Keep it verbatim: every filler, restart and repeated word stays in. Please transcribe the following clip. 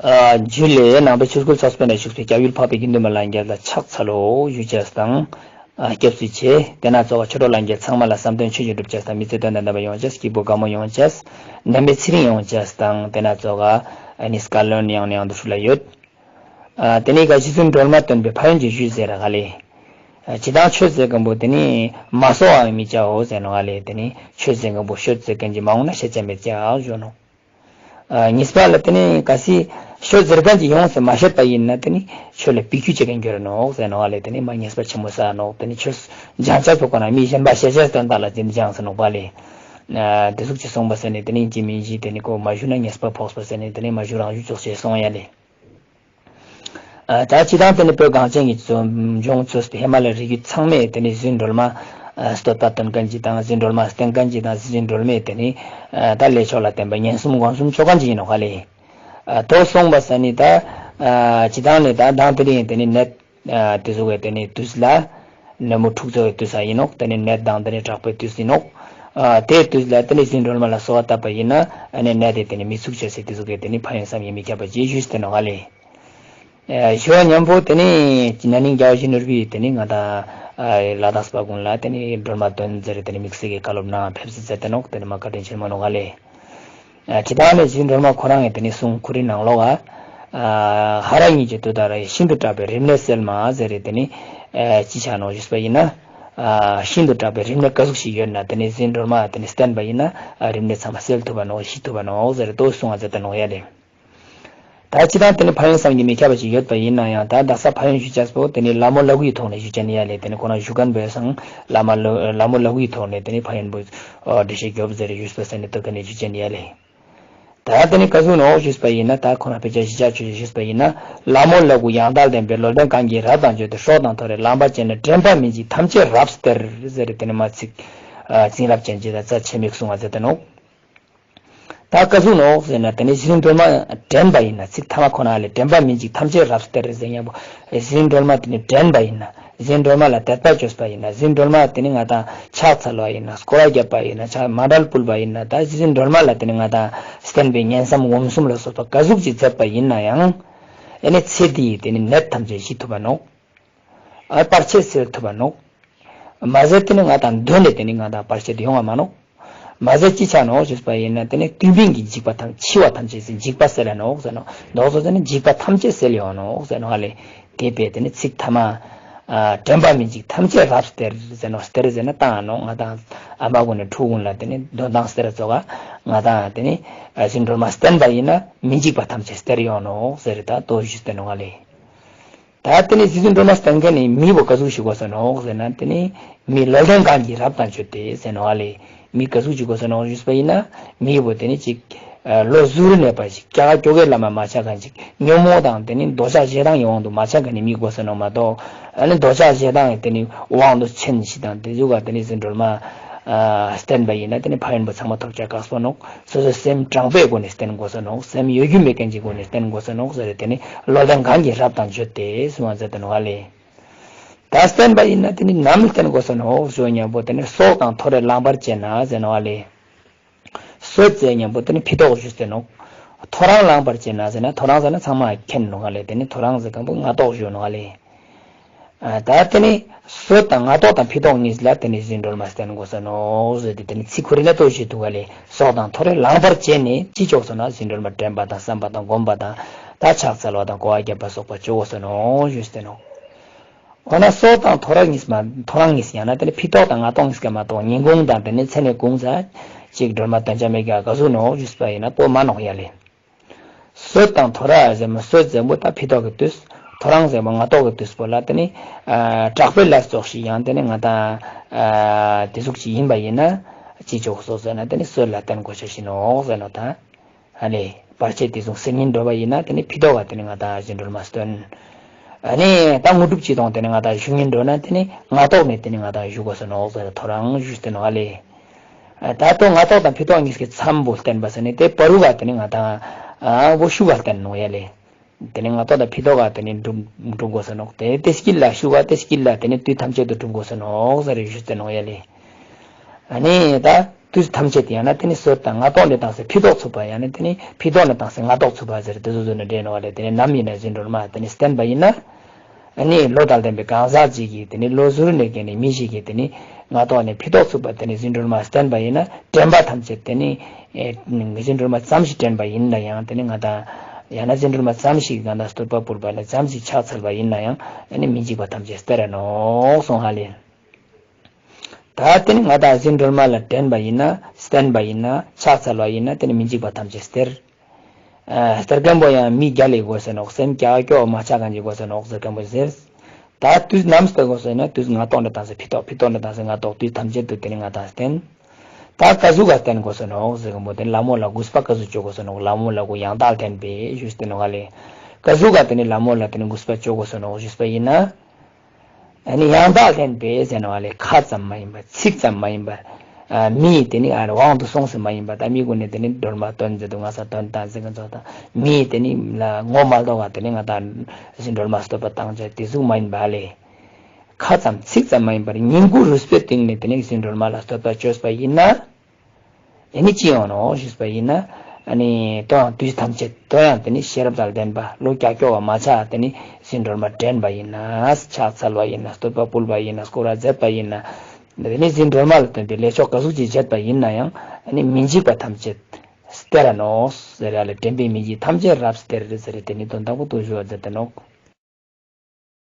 ཨ་ཇུ་ལེ། ནང་པའི་ཆོས་སྐུལ་ཚོགས་པའི་ནང་བཞུགས་པའི་སྐྱབས་ཡུལ་འཕགས་པའི་དགེ་འདུན་པ་ལྷན་རྒྱས་ལ་ཕྱག་འཚལ་ལོ་ཞུ་ཅེས་དང་། ཨ་སྐྱབས་སུ་མཆི། དེ་ན་ཚོགས་ཆོས་གྲོགས་ལྷན་རྒྱས་ཚང་མ་ལ་བསམ་དོན་ཆོས་ཀྱི་འགྲུབ་ཅེས་དང་མི་ཚེ་དོན་དང་ལྡན་པ་ཡོང་ཅེས། སྐྱིད་པོ་དགའ་མོ་ཡོང་ཅེས། ནད་མེད་ཚེ་རིང་ཡོང་ཅེས་དང་། དེ་ན་ཚོགས་ཨ་ནི་བཀའ་ལན་ཡང་ནས་ཡང་དུ་ཞུ་ལ་ཡོད། ཨ་དེ་ནས་ག་རྗེ་བཙུན་སྒྲོལ་མ་སྟོན་པའི་ཕན་ཡོན་གྱི་ཞུས་ཟེར་ར་ག་ལེ། ཨ་ཅི་དང་ཆོས་ཟེར་མཁན་པོ་དེ་ནི་མ་གསོག་པའང་མི་བྱའོ་ཟེར་ནོག་ག་ལེ། དེ་ནི་ཆོས་ཟེར་མཁན་པོ་ཤོད་ཟེར་མཁན་གྱི་མ་འོངས་ན་ཤེས་བྱ་མེད་ཀྱག་ཞུ་ནོག། ཨ་གཉིས་པ་ལ་དེ་ནི་གལ་སྲིད་ཤོད་ཟེར་མཁན་གྱི་ཡོངས་སུ་མ་ཤེས་པ་ཡིན་ན་དེ་ནི་ཆོས་ལ་སྤེ་ར་ཅོ་མཁན་གྱུར་ནོག་ཟེར་ནོག་ག་ལེ། དེ་ནི་མ་ཉེས་པ་ཆེན་མོ་བསགས་ནོག། དེ་ནི་ཆོས་སྦྱང་ཅེས་པོ་ཁོ་ན་མི་གཞན་པ་ཤེས་ཅེས་དོན་དག་ལ་དེ་ནི་སྦྱངས་ནོག་པ་ལེ། ཨ་དེ་ཟུག་ཅིག་སོང་པ་ཟེར་ནས་དེ་ནི་ཡིན་གཅིག་མིན་གཅིག་དེ་ནི་ཁོ་མ་ཞུ་ན་ཉེས་པ་ཕོག་པ་ཟེར་ནས་དེ་ནི་མ་ཞུ་རང་ཞུ་ཅོག་ཅེས་སོང་ཡ་ལེ། ཨ་ད་སྤྱིར་བཏང་དེ་ནི་བོད་གངས་ཅན་གྱི་ལྗོངས་གཙོས་པའི་ཧི་མ་ལ་རི་རྒྱུད་ཚང་མས་དེ་ནི་རྗེ་བཙུན་སྒྲོལ་མ་ཨ་བསྟོད་པ་འདོན་མཁན་གྱི་དང་རྗེ་བཙུན་སྒྲོལ་མ་བསྟེན་མཁན་གྱི་དང་རྗེ་བཙུན་སྒྲོལ་མའི་དེ་ནི་ཨ་ད་ལས་མཆོག་ལ་བརྟེན་པ་སྙན་སུམ་སྒོམ་གསུམ་ཅོ་མཁན་གྱི་ཡིན་ནོག་ག་ལེ། ཨ་དོ་སོང་པ་ས་ནི་ད་ཨ་སྤྱིར་བཏང་ནི་ད་མདང་དེ་རིང་དེ་ནི་ནད་ཨ་དེ་ཟུག་གི་དེ་ནི་དུས་ལ་ནད་མུག་འཁྲུག་རྩོད་ཀྱི་དུས་ས་ཡིན་ནོག། དེ་ནི་ནད་དང་དེ་ནི་དྲག་པོའི་དུས་ཡིན་ནོག། ཨ་དེའི་དུས་ལ་དེ་ནི་རྗེ་བཙུན་སྒྲོལ་མ་ལ་གསོལ་བ་བཏབ་པ་ཡིན་ན་ཨ་ནི་ནད་དེ་དེ་ནི་མི་ཚུགས་ཅེས་སི་དེ་ཟུག་གི་དེ་ནི་ཕན་ཡོན་བསམ་གྱིས་མི་ཁྱབ་པ་ཅིག་ཞུས་ཏེ་ནོག་ག་ལེ། ཨ་ཞུ་བ་མཉམ་པོ་དེ་ནི་ན་ནིང་རྒྱལ་བ་ཡིད་བཞིན་ནོར་བུས་དེ་ནི་ང་དང་ཨ་ལ་དྭགས་པ་ཀུན་ལ་དེ་ནི་སྒྲོལ་མ་འདོན་ཟེར་དེ་ནི་དམིགས་བསལ་གྱི་བཀའ་སློབ་གནང་ཕེབས་བསུ་མཛད་དེ་ནོག། དེ་ནི་མ་བཀའ་དྲིན་ཆེན་མོ་ནོག་ག་ལེ། ཨ་ཅི་ད་ནི་རྗེ་བཙུན་སྒྲོལ་མ་ཁོ་རང་ངི་དེ་ནི་གསུང་ཁོ་རའི་ནང་ལོགས་ཨ་ཨ་ཧ་ར་གཉིས་ཀྱི་དུས་ལྟར་ཤིན་ཏུ་དྲག་པའི་རིམས་ནད་སེལ་མ་ཟེར་རེ་དེ་ནི་ཨ་ཅི་ཆ་ནོག་ཞུས་པ་ཡིན་ན། ཨ་ཤིན་ཏུ་དྲག་པའི་རིམས་ནད་ག་ཟུག་ཞིག་ཡོད་ན་དེ་ནི་རྗེ་བཙུན་སྒྲོལ་མ་དེ་ནི་བསྟེན་པ་ཡིན་ན་ཨ་རིམས་ནད་ཚང་མ་སེལ་ཐུབ་པ་ནོག། ཞི་ཐུབ་པ་ནོག་ཟེར་དོ་གསུང་བ་མཛད་དེ་ནོག་ཡ་ལེ། ད་ཅི་ད་དེ་ནི་ཕན་ཡོན་བསམ་གྱིས་མི་ཁྱབ་པ་ཞིག་ཡོད་པ་ཡིན་ན་ཡང་ད་དག་ས་ཕན་ཡོན་ཞུ་ཅེས་པོ་དེ་ནི་ལ་མོ་ལ་གུའི་ཐོག་ནས་ཞུ་ཅེས་ཡིན་ཡ་ལེ། དེ་ནི་ཁོ་རང་ཞུ་མཁན་བོད་སང་ལ་མ་ལ་ལ་མོ་ལ་གུའི་ཐོག་ནས་དེ་ནི་ཕན་ཡོན་པོ་འགྲེལ་བཤད་རྒྱོབ་ཟེར་ཞུས་པ་ས་ནི་དེ་ཀ་ནས་ཞུ་ཅེས་ཡིན་ཡ་ལེ། ད་དེ་ནི་ག་ཟུག་ནོག་ཞུས་པ་ཡིན་ན་ད་ཁོ་རང་དཔེ་ཆ་གཞི་ཆ་ཆོས་ཞུས་པ་ཡིན་ན། ལ་མོ་ལ་གུ་ཡང་དག་ལྡན་པའི་བློ་ལྡན་གང་གིས་རབ་དང་བརྗོད་དེ། སྲོག་དང་ཐོ་རངས་ལངས་པར་བྱས་ནས། དྲན་པ་མི་འཇིགས་ཐམས་ཅད་རབ་སྟེར་ཟེར་དེ་ནི་མ་ཚིག་ཨ་བྱིན་རླབས་ཅན་ཅིག་ད་རྩ་ཆེན་མོ་གསུང་བ་མཛད་དེ་ནོག། ད་ག་ཟུག་ནོག་ཟེར་ན་དེ་ནི་རྗེ་བཙུན་སྒྲོལ་མ་དྲན་པ་ཡིན་ན་ཚིག་ཐ་མ་ཁོ་ན་ལས་དྲན་པ་མི་འཇིགས་ཐམས་ཅད་རབ་སྟེར་ཟེར་མཁན་པོ་རྗེ་བཙུན་སྒྲོལ་མ་དེ་ནི་དྲན་པ་ཡིན་ན་རྗེ་བཙུན་སྒྲོལ་མ་ལ་དད་པ་བཅོས་པ་ཡིན་ན་རྗེ་བཙུན་སྒྲོལ་མ་དེ་ནི་ང་དང་ཕྱག་འཚལ་བ་ཡིན་ན་སྐོར་ར་བརྒྱབ་པ་ཡིན་ན་ཕྱག་མཎྜལ་ཕུལ་བ་ཡིན་ན་ད་རྗེ་བཙུན་སྒྲོལ་མ་ལ་དེ་ནི་ང་དང་བསྟེན་པའི་སྙན་སུམ་སྒོམ་གསུམ་ལ་སོགས་པ་ག་ཟུག་ཅིག་མཛད་པ་ཡིན་ན་ཡང་ཨེ་ནི་ཚེ་འདིའི་དེ་ནི་ནད་ཐམས་ཅད་ཞི་ཐུབ་པ་ནོག། ཨ་བར་ཆད་སེལ་ཐུབ་པ་ནོག། མ་ཟད་དེ་ནི་ང་དང་གདོན་ནི་དེ་ནི་ང་དང་བར་ཆད་ཡོང་བ་མ་ནོག། མ་ཟད་ཅི་ཆ་ནོག་ཞུས་པ་ཡིན་ན་དེ་ནི་ཏུས་པིན་གྱི་འཇིགས་པ་ཐམས་འཆི་བ་ཐམས་ཅད་སེལ་འཇིགས་པ་སེལ་ལ་ནོག་ཟེར་ནོག། མདོ་ཚོ་དེ་ནི་འཇིགས་པ་ཐམས་ཅད་སེལ་ཡོང་ནོག་ཟེར་ནོག་ཨ་ལེ། དེ་བས་དེ་ནི་ཚིག་ཐ་མ་ཨ་དྲན་པ་མི་འཇིགས་ཐམས་ཅད་རབ་སྟེར་ཟེར་ནོག། སྟེར་ཟེར་ན་བཏང་ནོག། ང་དང་ཨ་མ་ཀུན་ནི་ཕྲུ་གུ་ཀུན་ལ་དེ་ནི་འདོན་ཐང་སྟེར་ཙོགས་ང་དང་དེ་ནི་རྗེ་བཙུན་སྒྲོལ་མ་བསྟེན་པ་ཡིན་ན་མི་འཇིགས་པ་ཐམས་ཅད་སྟེར་ཡོང་ནོག་ཟེར་ད་དོ་ཞུས་ཏེ་ནོག་ཨ་ལེ། ད་དེ་ནི་རྗེ་བཙུན་སྒྲོལ་མ་བསྟེན་མཁན་ནི་མི་བོ་ག་ཟུག་ཞིག་དགོས་ས་ནོག་ཟེར་ན་དེ་ནི་མི་བློ་ལྡན་གང་གིས་རབ་དང་བརྗོད་དེ་ཟེར་ནོག་ཨ་ལེ། མི་ག་ཟུག་ཅིག་དགོས་ས་ནོག་ཞུས་པ་ཡིན་ན་མི་བོ་དེ་ནི་ཅིག་ལོ་གཟུར་གནས་པ་ཞིག་ཀྱག་ཀྱོག་གི་ལམ་མ་མ་ཆ་མཁན་ཅིག་ཉོན་མོངས་དང་དེ་ནི་འདོད་ཆགས་ཞེ་སྡང་གི་དབང་དུ་མ་ཆ་མཁན་ནི་མི་དགོས་ས་ནོག་མ་གཏོགས་ཨ་ནི་འདོད་ཆགས་ཞེ་སྡང་གི་དེ་ནི་དབང་དུ་ཆེན་ཞིག་དང་དེ་ཟུག་ག་དེ་ནི་རྗེ་བཙུན་སྒྲོལ་མ་བསྟེན་པ་ཡིན་ན་དེ་ནི་ཕན་ཡོན་པོ་ཚང་མ་ཐོབ་ཆ་དཀགས་པོ་ནོག། སོ་སོའི་སེམས་དྲང་པོའི་སྒོ་ནས་བསྟེན་དགོས་ས་ནོག། སེམས་གཡོ་སྒྱུ་མེད་མཁན་གྱི་སྒོ་ནས་བསྟེན་དགོས་ས་ནོག་ཟེར་ཏེ་དེ་ནི་བློ་ལྡན་གང་གིས་རབ་དང་བརྗོད་དེ་གསུང་བ་མཛད་དེ་ནོག་ཨ་ལེ། ད་བསྟེན་པ་ཡིན་ན་དེ་ནི་ནམ་བསྟེན་དགོས་ས་ནོག་ཞུ་མཉམ་པོ་དེ་ནི་སྲོག་དང་ཐོ་རངས་ལངས་པར་བྱས་ན་ཟེར་ནོག་ཨ་ལེ། སྲོད་ཟེར་མཉམ་པོ་དེ་ནི་ཕི་ཏོག་ཞུས་ཏེ་ནོག། ཐོ་རངས་ལངས་པར་བྱས་ན་ཟེར་ན་ཐོ་རངས་ཟེར་ན་ཚང་མ་མཁྱེན་ནོག་ཨ་ལེ། དེ་ནི་ཐོ་རངས་ཟེར་མཁན་པོ་སྔ་ཏོག་ཞུ་ནོག་ཨ་ལེ། ཨ་ད་དེ་ནི་སྲོད་དང་སྔ་ཏོག་དང་ཕི་ཏོག་གཉིས་ལ་དེ་ནི་རྗེ་བཙུན་སྒྲོལ་མ་བསྟེན་དགོས་ས་ནོག་ཟེར་ཏེ་དེ་ནི་ཚིག་ཁོ་རེ་ན་ཏོ་ཞུས་འདུག་ག་ལེ། སྲོག་དང་ཐོ་རངས་ལངས་པར་བྱས་ནས་ཅི་ལྕོགས་སོང་ན་རྗེ་བཙུན་སྒྲོལ་མ་དྲན་པ་དང་བསམ་པ་དང་སྒོམ་པ་དང་ད་ཕྱག་འཚལ་བ་དང་སྐོར་བ་བརྒྱབ་པ་སོགས་པ་ཅོ་དགོས་ས་ནོག་ཞུས་ཏེ་ནོག། འོ་ན་སྲོད་དང་ཐོ་རངས་གཉིས་མ་ཐོ་རངས་གཉིས་ཡང་ན་དེ་ནི་ཕི་ཏོག་དང་སྔ་ཏོག་གཉིས་ཀ་མ་གཏོགས་ཉིན་གུང་དང་དེ་ནི་མཚན་ནས་གུང་ཚ་ཅིག་སྒྲོལ་མ་དོན་ཆ་མེད་ཀྱག་ག་ཟུག་ནོག་ཞུས་པ་ཡིན་ན་པོ་མ་ནོག་ཡ་ལེ། སྲོད་དང་ཐོ་རངས་ཟེར་མོ་སྲོད་ཟེར་མོ་ད་ཕི་ཏོག་གི་དུས། ཐོ་རངས་ཟེར་མོ་སྔ་ཏོག་གི་དུས་པོ་ལ་དེ་ནི་ཨ་དྲག་པོའི་ལས་ཙོགས་ཤིག་ཡང་དེ་ནི་ང་དང་ཨ་དེ་ཟུག་ཅིག་ཡིན་པ་ཡིན་ན་ཅི་ལྕོགས་སོང་ཟེར་ན་དེ་ནི་སྲོད་ལ་བསྟེན་དགོས་ཤེས་ཤིག་ནོག་ཟེར་ནོག་ད། ཨ་ནི་བར་ཆད་དེ་ཟུག་སེལ་ཉིན་འགྲོ་བ་ཡིན་ན་དེ་ནི་ཕི་ཏོག་ག་དེ་ནི་ང་དང་རྗེ་བཙུན་སྒྲོལ་མ་བསྟེན། ཨ་ནི་ད་དངོས་གྲུབ་ཅི་དང་དེ་ནི་ང་དང་ཞུ་ཉིན་འགྲོ་ན་དེ་ནི་སྔ་ཏོག་ནས་དེ་ནི་ང་དང་ཞུ་དགོས་ས་ནོག་ཟེར་ཐོ་རངས་ཞུས་ཏེ་ནོག་ཨ་ལེ། ད་ལྟོ་སྔ་ཏོག་དང་ཕི་ཏོག་གཉིས་ཀྱི་མཚམས་པོ་བསྟེན་པ་ཟེར་ནི་དེ་བར་དུ་ག་དེ་ནི་ང་དང་ཨ་བོ་ཤུགས་ག་བསྟེན་ནོག་ཡ་ལེ། དེ་ནི་སྔ་ཏོག་དང་ཕི་ཏོག་ག་དེ་ནི་འགྲུབ་འགྲུབ་དགོས་ས་ནོག། དེ་དེ་དཀྱིལ་ལ་ཤུགས་ག་དེ་དཀྱིལ་ལ་དེ་ནི་དུས་ཐམས་ཅད་དུ་འགྲུབ་དགོས་ས་ནོག་ཟེར་རེ་ཞུས་ཏེ་ནོག་ཡ་ལེ། ཨ་ནི་ད་ དུས་ཐམས་ཅད་ཡང་ན་དེ་ནི་བསོད་དང་སྔ་ཏོག་ནས་བཏང་སྟེ་ཕི་ཏོག་ཚུགས་པ། ཡང་ན་དེ་ནི་ཕི་ཏོག་ནས་བཏང་སྟེ་སྔ་ཏོག་ཚུགས་པ་ཟེར་དེ་ཚོ་ཚོ་ནི་འདྲེན་ནོག་ལེ། དེ་ནི་ནམ་ཡིན་ན་རྗེ་སྒྲོལ་མ་དེ་ནི་བསྟེན་པ་ཡིན་ན། ཨ་ནི་བློ་དང་ལྡན་པའི་གང་ཟག་ཅིག་གིས་དེ་ནི་བློ་གཟུར་ནས་གྱེན་ནས་མི་ཞིག་གིས་དེ་ནི་སྔ་ཏོག་ནས་ཕི་ཏོག་ཚུགས་པ་དེ་ནི་རྗེ་སྒྲོལ་མ་བསྟེན་པ་ཡིན་ན། དྲན་པ་ཐམས་ཅད་དེ་ནི་ཨེ་རྗེ་སྒྲོལ་མ་ཙམ་ཞིག་དྲན་པ་ཡིན་ན་ཡང་དེ་ནི་ང་དང་ཡང་ན་རྗེ་སྒྲོལ་མ་ཙམ་ཞིག་ང་དང་བསྟོད་པ་ཕུལ་བ་ནི་ཙམ་ཞིག་ཕྱག་འཚལ་བ་ཡིན་ན་ཡང་ཨ་ནི་མི་འཇིགས་པ་ཐམས་ཅད་སྟེར་ར་ནོག་གསུངས་ཧ་ལེ། ད་དེ་ནི་ང་དང་རྗེ་སྒྲོལ་མ་ལ་དྲན་པ་ཡིན་ན་བསྟེན་པ་ཡིན་ན་ཕྱག་འཚལ་བ་ཡིན་ན་དེ་ནི་མི་འཇིགས་པ་ཐམས་ཅད་སྟེར། ཨ་སྟེར་མཁན་པོ་ཡང་མི་རྒྱལ་ལ་དགོས་ས་ནོག་སེམས་ཀྱག་ཀྱོག་མ་ཆགས་མཁན་ཅིག་དགོས་ས་ནོག་ཟེར་མཁན་པོ་ཟེར། ད་དུས་ནམ་སྟེར་དགོས་ས་ན་དུས་སྔ་ཏོག་ནས་བཏང་སྟེ་ཕི་ཏོག་ཕི་ཏོག་ནས་བཏང་སྟེ་སྔ་ཏོག་དུས་ཐམས་ཅད་དུ་དེ་ནི་ང་དང་བསྟེན། ད་ཀ་ཟུག་ག་བསྟེན་དགོས་ས་ནོག་ཟེར་མཁན་པོ་དེ་ནི་ལྷ་མོ་ལ་གུས་པ་ཀ་ཟུག་ཅོ་དགོས་ས་ནོག་ལྷ་མོ་ལ་གུ་ཡང་དག་ལྡན་པའི་ཞུས་ཏེ་ནོག་ལེ། ཀ་ཟུག་ག་དེ་ནི་ལྷ་མོ་ལ་དེ་ནི་གུས་པ་ཅོ་དགོས་ས་ནོག་ཞུས་པ་ཡིན་ན། ཨ་ནི་ཡང་དག་ལྡན་པའི་ཟེར་ནོག་ལེ། ཁ་ཙམ་མ་ཡིན་པར་ཚིག་ཙམ་མ་ཡིན་པར། ཨ་མིའི་དེ་ནི་ཨ་དབང་དུ་སོང་སེ་མ་ཡིན་པར། ད་མི་གུན་ནི་དེ་ནི་སྒྲོལ་མ་སྟོན་ཟེར་དུ་ང་ས་སྟོན་དང་ཟེར་མཁན་ཚོ་དང་མིའི་དེ་ནི་ལ་ངོ་མ་ལྡོག་ག་དེ་ནི་ང་དང་རྗེ་སྒྲོལ་མ་བསྟོད་པ་བཏང་ཅེས་དེ་ཟུག་མ་ཡིན་པ་ལེ། ཁ་ཙམ་ཚིག་ཙམ་མ་ཡིན་པར་སྙིང་ཁུང་རུས་པའི་གཏིང་ནས་དེ་ནི་རྗེ་སྒྲོལ་མ་ལ་བསྟོད་པ་བཅོས་པ་ཡིན་ན། ཨ་ནི་ཅི་ཡོང་ནོག་ཞུས་པ་ཡིན་ན། ཨ་ནི་དོ་ཡང་དུས་ཐམས་ཅད་དོ་ཡང་དེ་ནི་ཤེས་རབ་དང་ལྡན་པ་བློ་ཀྱག་ཀྱོག་པ་མ་ཆགས་དེ་ནི་རྗེ་སྒྲོལ་མ་དྲན་པ་ཡིན་ན་ཕྱག་འཚལ་བ་ཡིན་ན་བསྟོད་པ་ཕུལ་བ་ཡིན་ན་སྐོར་ར་མཛད་པ་ཡིན་ན། དེ་ནི་རྗེ་སྒྲོལ་མ་ལ་བསྟེན་པའི་ལས་ཆོག་ཀ་ཟུག་ཅིག་བྱེད་པ་ཡིན་ན་ཡང་ཨ་ནི་མི་འཇིགས་པ་ཐམས་ཅད་སྟེར་ར་ནོག་ཟེར་ར་ལེ། དྲན་པས་མི་འཇིགས་ཐམས་ཅད་རབ་སྟེར་ཟེར་རེ་དེ་ནི་དོན་དག་པོ་དུ་ཞུ་བ་མཛད་དེ་ནོག